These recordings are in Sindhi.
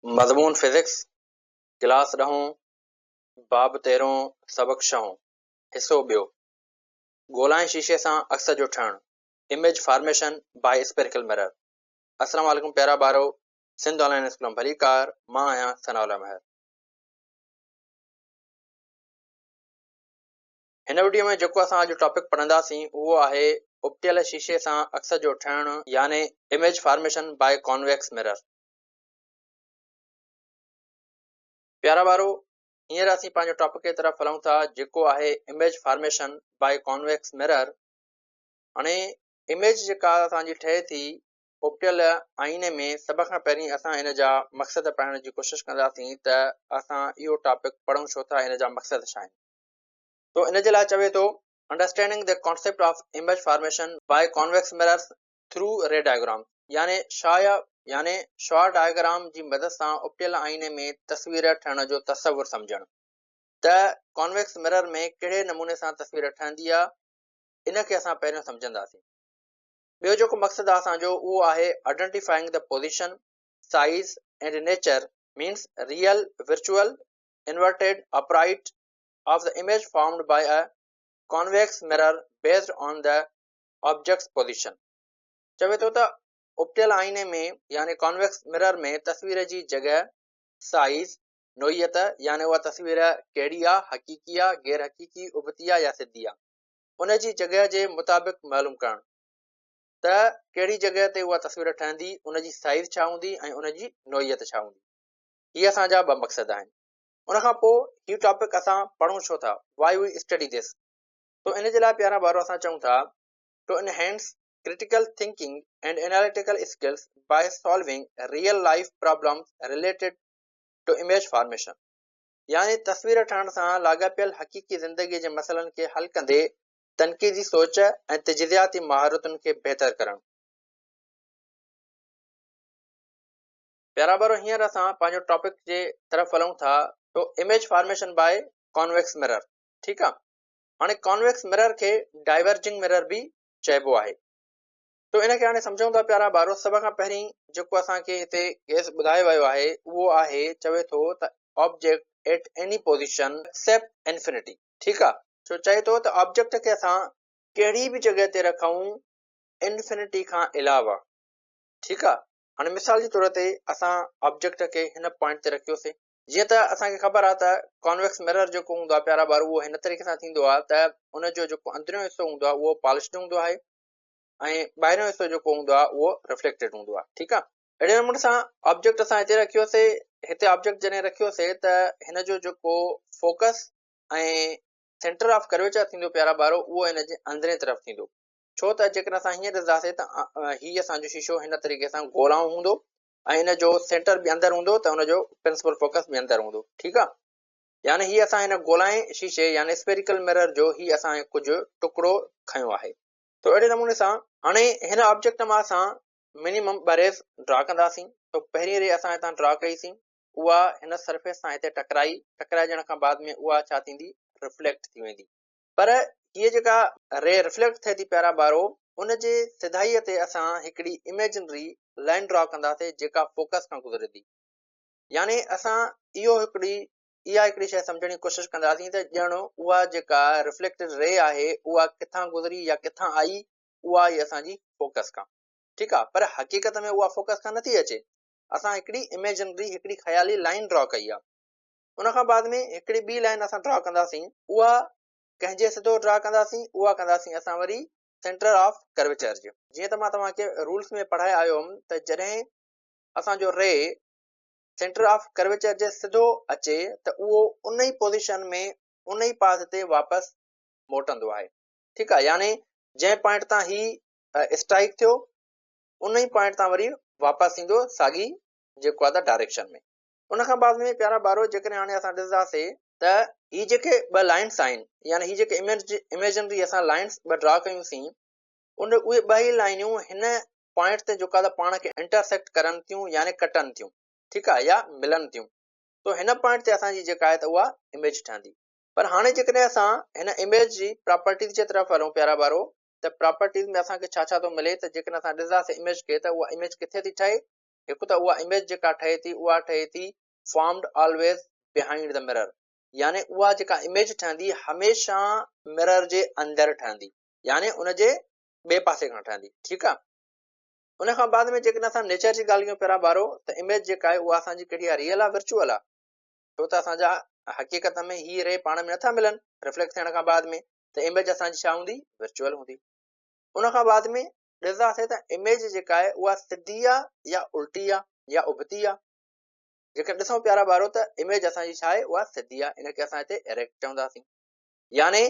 مضمون فزڪس، ڪلاس ڏهون، باب تيرهون، سبق ڇهون، حصو ٻيو، گولائين شيشي سان عڪس جو ٺهڻ، Image Formation by Spherical Mirror، السلام عليڪم پيارا ٻارو، سنڌ آن لائين اسڪول ۾ ڀليڪار، مان آهيان ثناء الله مهر. هن وڊيو ۾ جيڪو اسان اڄ ٽاپڪ پڙهنداسين اهو آهي اپٽيل شيشي سان عڪس جو ٺهڻ يعني Image Formation by Convex Mirror. پيارا ٻارو هينئر اسين پنهنجو ٽاپڪ جي طرف هلون ٿا جيڪو آهي Image Formation by Convex Mirror. هاڻي اميج جيڪا اسان جي ٺهي ٿي اپٽيل آئيني ۾ سڀ کان پهرين اسان ان جا مقصد پڙهڻ جي ڪوشش ڪنداسين ته اسان اهو ٽاپڪ پڙهون ڇو ٿا ان جا مقصد ڇا آهن. تو ان جي لاء چوي ٿو Understanding the concept of image formation by convex mirrors through ray diagrams يعني شايع يعني شعاع ڊائگرام جي مدد سان اپٽيل آئيني ۾ تصوير ٺهڻ جو تصور سمجهڻ ته ڪانويڪس مرر ۾ ڪهڙي نموني سان تصوير ٺهندي آ ان کي اسان پهريون سمجهنداسين. ٻيو جيڪو مقصد آ اسان جو اهو آهي Identifying the position, size and nature means real, virtual, inverted, upright, of the image formed by a convex mirror based on the object's position. چوي ٿو ته اپٽيل آئيني ۾ يعني ڪانويڪس مرر ۾ تصوير جي جڳهه، سائيز، نوعيت يعني اها تصوير ڪهڙي آ، حقيقي آ، غير حقيقي، ابتي آ يا سڌي آ، ان جي جڳهه جي مطابق معلوم ڪرڻ ته ڪهڙي جڳهه تي اها تصوير ٺهندي، ان جي سائيز ڇا هوندي ۽ ان جي نوعيت ڇا هوندي. هي اسان جا ٻه مقصد آهن. ان کان پوء هي ٽاپڪ اسان پڙهون ڇو ٿا، Why we study this؟ تو ان جي لاء پيارا ٻارو اسان چئون ٿا To enhance critical thinking and analytical skills by solving real life problems related to image formation يعني تصوير ٺاهڻ سان لاڳاپيل حقيقي زندگي جي مسئلن کي حل ڪندي تنقيدي سوچ ۽ تجزياتي مهارتن کي بهتر ڪرڻ. پيارا ٻارو هينئر اسان پنهنجو ٽاپڪ جي طرف هلون ٿا تو image formation by convex mirror ٺيڪ آ هاڻي ڪانويڪس مرر کي ڊائيورجنگ مرر به چئبو آهي تو ان کي هاڻي سمجهون ٿا پيارا ٻارو سڀ کان پهرين جيڪو اسان کي هتي ڪيس ٻڌايو ويو آهي اهو آهي چوي ٿو ته object at any position except infinity ٺيڪ آ سو چئي ٿو ته آبجيڪٽ کي اسان ڪهڙي به جڳهه تي رکون انفينٽي کان علاوه ٺيڪ آ هاڻي مثال جي طور تي اسان آبجيڪٽ کي هن پوائنٽ تي رکيوسي جيئن ته اسان کي خبر آ ته ڪانويڪس مرر جيڪو هوندو آ پيارا ٻار اهو هن طريقي سان ٿيندو آ ته ان جو جيڪو اندريون حصو هوندو آ اهو پالشڊ هوندو آهي ۽ ٻاهريون حصو جيڪو هوندو آ اهو ريفليڪٽيڊ هوندو آ ٺيڪ آ اهڙي نموني سان آبجيڪٽ اسان هتي رکيوسي هتي آبجيڪٽ جڏهن رکيوسي ته هن جو جيڪو فوڪس ۽ سينٽر آف ڪرويچر ٿيندو پيارا ٻارو اهو هن جي اندرين طرف ٿيندو ڇو ته جيڪڏهن اسان هيئن ڏسنداسين ته هي اسان جو شيشو هن طريقي سان گولائون هوندو ۽ ان جو سينٽر به اندر هوندو ته ان جو پرنسپل فوڪس به اندر هوندو ٺيڪ آ يعني هي اسان هن گولائين شيشي يعني اسفيريڪل مرر جو هي اسان ڪجهه ٽڪڙو کنيو آهي تو اهڙي نموني سان هاڻي هن آبجيڪٽ مان اسان منيمم ٻه ريز ڊرا ڪنداسين تو پهرين ري اسان هتان ڊرا ڪئي سين اها هن سرفيس سان هتي ٽڪرائي ٽڪرائجڻ کان بعد ۾ اها ڇا ٿيندي ريفليڪٽ ٿي ويندي پر هيء جيڪا ري رفليڪٽ ٿئي ٿي پيارا ٻارو، ان جي سڌائيء تي اسان هڪڙي اميجنري لائين ڊرا ڪنداسين جيڪا فوڪس کان گذرندي. يعني اسان اهو هڪڙي اها هڪڙي شيء سمجهڻ جي ڪوشش ڪنداسين ته ڄڻ اها جيڪا رفليڪٽيڊ ري آهي اها ڪٿان گذري يا ڪٿان آئي، اها آئي اسان جي فوڪس کان. ٺيڪ آ، پر حقيقت ۾ اها فوڪس کان نٿي اچي. اسان هڪڙي اميجنري هڪڙي خيالي لائين ڊرا ڪئي آ. ان کان بعد ۾ هڪڙي ٻي لائين اسان ڊرا ڪنداسين اها ڪنهن جي سڌو ڊرا ڪنداسين اها ڪنداسين اسان وري سينٽر آف ڪرويچر جي جيئن ته مان توهان کي رولس ۾ پڙهائي آيو هوم ته جڏهن اسان جو ري سينٽر آف ڪرويچر جي سڌو اچي ته اهو ان ئي پوزيشن ۾ ان ئي پاٿ تي واپس موٽندو آهي ٺيڪ آهي يعني جنهن پوائنٽ تان هي اسٽرائڪ ٿيو ان ئي پوائنٽ تان وري واپس ايندو ساڳي جيڪو آهي ته ڊائريڪشن ۾ ان کان بعد ۾ پيارا ٻارو جيڪڏهن هاڻي اسان ڏسنداسي ته هي جيڪي ٻه لائنس آهن يعني هي جيڪي اميجنري اسان لائنس ٻه ڊرا ڪيون سين ان اهي ٻه ئي لائنيون هن پوائنٽ تي جيڪا ته پاڻ کي انٽرسيڪٽ ڪرن ٿيون يعني ڪٽن ٿيون ٺيڪ آهي يا ملن ٿيون تو هن پوائنٽ تي اسان جي جيڪا آهي ته اها اميج ٺهندي پر هاڻي جيڪڏهن اسان هن اميج جي پراپرٽيز جي طرف هلون پيارا ٻارو ته پراپرٽيز ۾ اسان کي ڇا ڇا ٿو ملي ته جيڪڏهن اسان ڏسنداسي اميج کي ته اها اميج ڪٿي ٿي ٺهي؟ هڪ ته اها اميج جيڪا ٺهي ٿي اها ٺهي ٿي formed always behind the mirror يعني اها جيڪا اميج ٺهندي هميشه مرر جي اندر ٺهندي يعني ان جي ٻئي پاسي کان ٺهندي ٺيڪ آ. ان کان بعد ۾ جيڪڏهن اسان نيچر جي ڳالهه ڪيون پيارا ٻارو ته اميج جيڪا آهي اها اسان جي ڪهڙي آ ريئل آ ورچوئل آ ڇو ته اسان جا حقيقت ۾ هي ري پاڻ ۾ نٿا ملن ريفليڪٽ ٿيڻ کان بعد ۾ ته اميج اسان جي ڇا هوندي ورچوئل هوندي. ان کان بعد ۾ ڏسنداسين ته اميج جيڪا آهي اها سڌي آ يا الٽي آ يا ابتي آ. جيڪڏهن ڏسون پيارا ٻارو ته اميج اسان جي ڇا آهي اها سڌي آ ان کي اسان هتي اريڪٽ چونداسين. يعني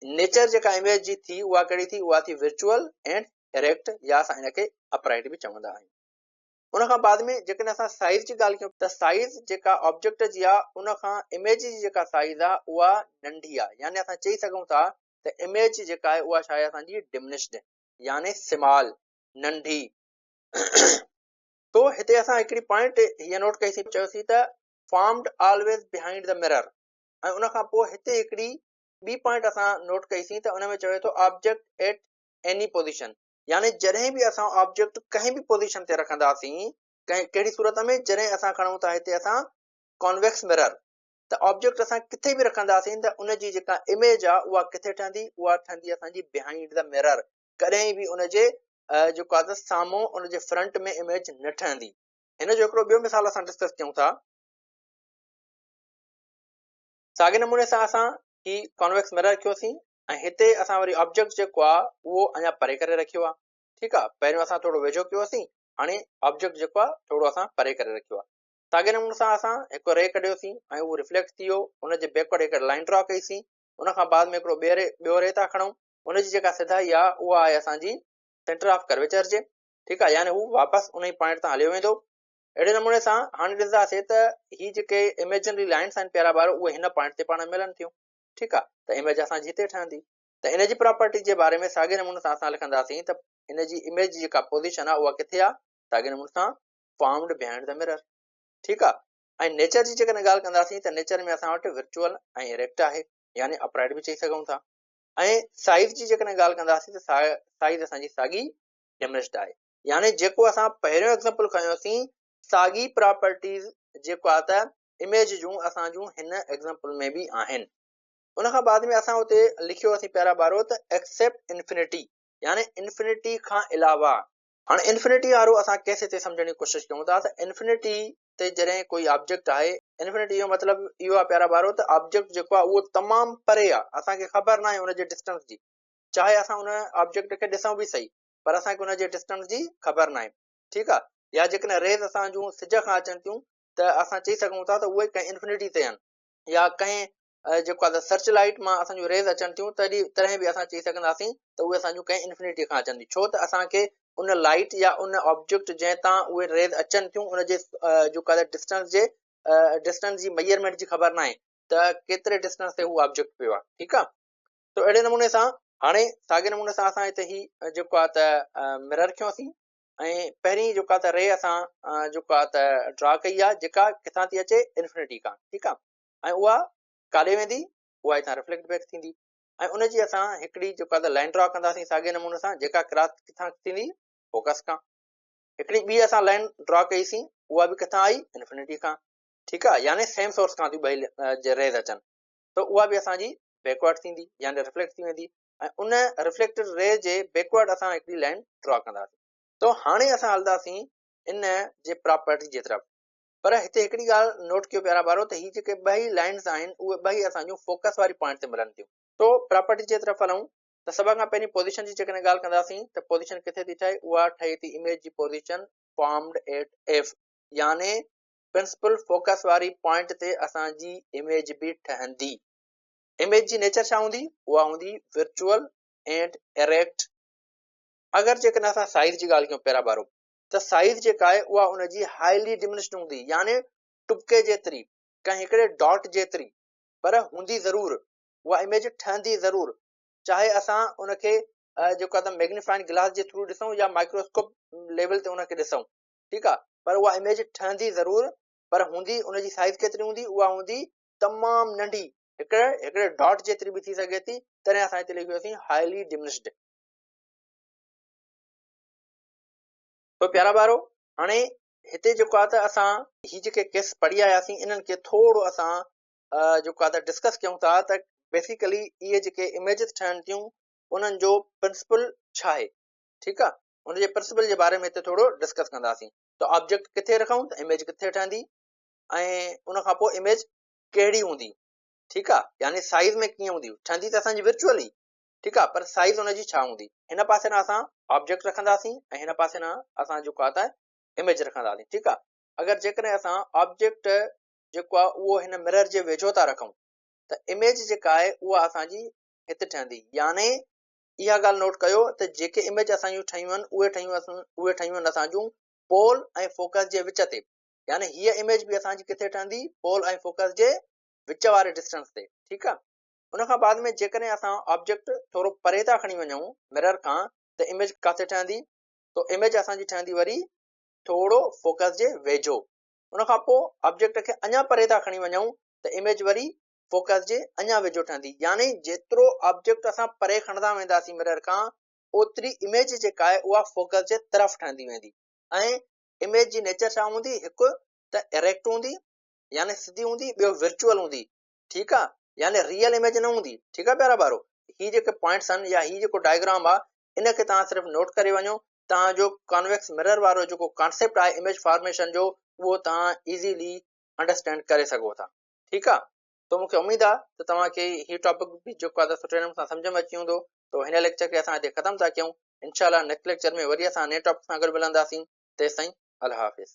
نيچر جيڪا اميج جي ٿي اها ڪهڙي ٿي اها ٿي ورچوئل اينڊ اريڪٽ يا اسان ان کي اپرائيٽ به چوندا آهيون. ان کان بعد ۾ جيڪڏهن اسان سائيز جي ڳالهه ڪيون ته سائيز جيڪا آبجيڪٽ جي آ ان کان اميج جي جيڪا سائيز آ اها ننڍي آ يعني اسان چئي سگهون ٿا ته اميج جيڪا آهي اها ڇا آهي اسان جي ڊمنشڊ يعني سمال، ننڍي. تو هتي اسان هڪڙي پوائنٽ هيء نوٽ ڪئي سين چيوسين ته formed always behind the mirror ۽ ان کان پوء هتي هڪڙي ٻي پوائنٽ اسان نوٽ ڪئي سين ته ان ۾ چوي ٿو آبجيڪٽ ايٽ ايني پوزيشن يعني جڏهن به اسان آبجيڪٽ ڪنهن به پوزيشن تي رکنداسين ڪنهن ڪهڙي صورت ۾ جڏهن اسان کڻون ٿا هتي اسان ڪانويڪس مرر ته آبجيڪٽ اسان ڪٿي به رکنداسين ته ان جي جيڪا اميج آ اها ڪٿي ٺهندي اها ٺهندي اسان جي بيهائنڊ the mirror ڪڏهن به ان جي جيڪو آهي ته سامهون ان جي فرنٽ ۾ اميج نه ٺهندي. هن جو هڪڙو ٻيو مثال اسان ڊسڪس ڪيون ٿا. ساڳي نموني سان اسان هي ڪانويڪس مرر رکيوسين ۽ هتي اسان وري آبجيڪٽ جيڪو آهي اهو اڃا پري ڪري رکيو آهي. ٺيڪ آهي پهريون اسان ٿورو ويجهو ڪيوسين هاڻي آبجيڪٽ جيڪو آهي ٿورو اسان پري ڪري رکيو آهي. ساڳي نموني سان اسان هڪ ري ڪڍيوسين ۽ اهو ريفليڪٽ ٿي ويو ان جي بيڪورڊ هڪ لائن ڊرا ڪئيسين ان کان بعد ۾ هڪڙو ٻيو ري ٿا کڻون ان جي جيڪا سڌائي آ اها آهي اسان جي سينٽر آف ڪرويچر جي ٺيڪ آ يعني هو واپس ان ئي پوائنٽ تان هليو ويندو. اهڙي نموني سان هاڻي ڏسنداسين ته هي جيڪي اميجنري لائنس آهن پيارا ٻارو اهي هن پوائنٽ تي پاڻ ملن ٿيون ٺيڪ آ ته اميج اسان جي هتي ٺهندي ته ان جي پراپرٽي جي باري ۾ ساڳي نموني سان اسان لکنداسين ته ان جي اميج جي جيڪا پوزيشن آ اها ڪٿي آ ساڳي نموني سان فارمڊ بيهائنڊ the mirror ٺيڪ آ ۽ نيچر جي جيڪڏهن ڳالهه ڪنداسين ته نيچر ۾ اسان وٽ ورچوئل ۽ اريڪٽ آهي يعني اپرائٽ به چئي سگهون ٿا. ۽ سائيز جي جيڪڏهن ڳالهه ڪنداسين ته سائيز اسان جي ساڳي ڊمنشڊ آهي يعني جيڪو اسان پهريون ايگزامپل کنيوسين ساڳي پراپرٽيز جيڪو آهي ته اميج جون اسان جون هن ايگزامپل ۾ به آهن. ان کان بعد ۾ اسان اتي لکيوسين پيارا ٻارو ته ايڪسيپٽ انفنٽي يعني انفنٽي کان علاوه. هاڻي انفنٽي وارو اسان ڪيس هتي سمجهڻ جي ڪوشش ڪيون ٿا ته انفنٽي تي جڏهن ڪوئي آبجيڪٽ آهي انفنٽي جو مطلب اهو آهي پيارا ٻارو ته آبجيڪٽ جيڪو آهي اهو تمام پري آهي اسان کي خبر ناهي ان جي ڊسٽنس جي چاهي اسان ان آبجيڪٽ کي ڏسون به سهي پر اسان کي ان جي ڊسٽنس جي خبر ناهي ٺيڪ آهي يا جيڪڏهن ريز اسان جون سج کان اچن ٿيون ته اسان چئي سگهون ٿا ته اهي ڪنهن انفنٽي تي آهن يا ڪنهن جيڪو آهي ته سرچ لائيٽ مان اسان جون ريز اچن ٿيون تڏهن تڏهن به اسان چئي سگهنداسين ته اهي اسان جون ڪنهن انفنٽي کان اچن ٿيون ڇو ته اسان کي ان لائيٽ يا ان آبجيڪٽ جنهن تان اهي ريز اچن ٿيون ان جي جيڪو آهي ڊسٽنس جي ڊسٽنس جي ميجرمينٽ جي خبر ناهي ته ڪيتري ڊسٽنس تي هو آبجيڪٽ پيو آهي ٺيڪ آهي تو اهڙي نموني سان هاڻي ساڳي نموني سان اسان هتي هي جيڪو آهي ته مرر رکيوسين ۽ پهرين جيڪا ته ري اسان جيڪو آهي ته ڊرا ڪئي آهي جيڪا ڪٿان ٿي اچي انفنٽي کان ٺيڪ آهي ۽ اها ڪاڏي ويندي اها هتان ريفليڪٽ بيڪ ٿيندي ۽ ان جي اسان هڪڙي جيڪا ته لائن ڊرا ڪنداسين ساڳي نموني سان جيڪا ڪراس ڪٿان ٿيندي فوڪس کان هڪڙي ٻي اسان لائن ڊرا ڪئي سين اها به ڪٿان آئي انفنٽي کان ٺيڪ آ يعني سيم سورس کان ٿي ٻئي ريز اچن ته اها به اسان جي بيڪورڊ ٿيندي يعني ريفليڪٽ ٿي ويندي ۽ ان ريفليڪٽڊ ري جي بيڪورڊ اسان هڪڙي لائن ڊرا ڪنداسين ته هاڻي اسان هلنداسين ان جي پراپرٽي جي طرف پر هتي هڪڙي ڳالهه نوٽ ڪيو پيارا ٻارو ته هي جيڪي ٻئي لائنز آهن اهي ٻئي اسان جون فوڪس واري پوائنٽ تي ملن ٿيون. سو پراپرٽي جي طرف هلون ته سڀ کان پهرين پوزيشن جي جيڪڏهن ڳالهه ڪنداسين ته پوزيشن ڪٿي ٿي ٺهي اها ٺهي ٿي اميج جي پوزيشن فارمڊ ايٽ ايف يعني پرنسپل فوڪس واري پوائنٽ تي اسان جي اميج به ٺهندي. اميج جي نيچر ڇا هوندي اها هوندي ورچوئل اينڊ اريڪٽ. اگر جيڪڏهن اسان سائيز جي ڳالهه ڪيون پيارا ٻارو ته سائيز جيڪا آهي اها ان جي هائلي ڊمنشڊ هوندي يعني ٽٻڪي جيتري، ڪنهن هڪڙي ڊاٽ جيتري، پر هوندي ضرور، اها اميج ٺهندي ضرور، چاهي اسان ان کي جيڪو آهي ته ميگنيفائنگ گلاس جي ٿرو ڏسون يا مائڪروسڪوپ ليول تي ان کي ڏسون، ٺيڪ آهي، پر اها اميج ٺهندي ضرور، پر هوندي ان جي سائيز ڪيتري هوندي، اها هوندي تمام ننڍي، هڪڙي هڪڙي ڊاٽ جيتري به ٿي سگهي ٿي، تڏهن اسان هتي لکيوسين هائلي ڊمنشڊ. تو پيارا ٻارو هاڻي هتي جيڪو آهي ته اسان هي جيڪي ڪيس پڙهي آياسين انهن کي ٿورو اسان جيڪو آهي ته ڊسڪس ڪيون ٿا ته بيسيڪلي اهي جيڪي اميجز ٺهن ٿيون انهن جو پرنسپل ڇا آهي. ٺيڪ آهي، ان جي پرنسپل جي باري ۾ هتي ٿورو ڊسڪس ڪنداسين ته آبجيڪٽ ڪٿي رکون ته اميج ڪٿي ٺهندي ۽ ان کان پوء اميج ڪهڙي هوندي. ٺيڪ آهي، يعني سائز ۾ ڪيئن هوندي، ٺهندي ته اسان جي ورچوئل ئي، ٺيڪ آ، پر سائيز ان جي ڇا هوندي. هن پاسي ڏانهن اسان آبجيڪٽ رکنداسين ۽ هن پاسي ڏانهن اسان جيڪو آ ته اميج رکنداسين. ٺيڪ آ، اگر جيڪڏهن اسان آبجيڪٽ جيڪو آ اهو هن مرر جي ويجهو ٿا رکون ته اميج جيڪا آهي اها اسان جي هت ٺهندي. يعني اها ڳالهه نوٽ ڪيو ته جيڪي اميج اسان جون ٺهيون آهن اهي ٺهيون اهي ٺهيون آهن اسان جون پول ۽ فوڪس جي وچ تي. يعني هيء اميج به اسان جي ڪٿي ٺهندي، پول ۽ فوڪس جي وچ واري ڊسٽنس تي. ٺيڪ آ، ان کان بعد ۾ جيڪڏهن اسان آبجيڪٽ ٿورو پري ٿا کڻي وڃون مرر کان ته اميج ڪاٿي ٺهندي؟ ته اميج اسان جي ٺهندي وري ٿورو فوڪس جي ويجهو. ان کان پوء آبجيڪٽ کي اڃا پري ٿا کڻي وڃون ته اميج وري فوڪس جي اڃا ويجهو ٺهندي. يعني جيترو آبجيڪٽ اسان پري کڻندا وينداسين مرر کان اوتري اميج جيڪا آهي اها فوڪس جي طرف ٺهندي ويندي. ۽ اميج جي نيچر ڇا هوندي؟ هڪ ته اريڪٽ هوندي يعني سڌي هوندي، ٻيو ورچوئل هوندي. ٺيڪ آ، يعني ريئل اميج نه هوندي. ٺيڪ آ پيارا ٻارو، هي جيڪي پوائنٽس آهن يا هي جيڪو ڊائگرام آ ان کي توهان صرف نوٽ ڪري وڃو، توهان جو ڪانويڪس مرر وارو جيڪو ڪانسيپٽ آهي اميج فارميشن جو اهو توهان ايزيلي انڊرسٽينڊ ڪري سگهو ٿا. ٺيڪ آ، تو مونکي اميد آ ته توهان کي هي ٽاپڪ به جيڪو آ ته سٺي نموني سان سمجهه ۾ اچي ويندو. تو هن ليڪچر کي اسان هتي ختم ٿا ڪيون، انشاء الله نيڪسٽ ليڪچر ۾ وري اسان نئين ٽاپڪ سان گڏ ملنداسين، تيستائين الله حافظ.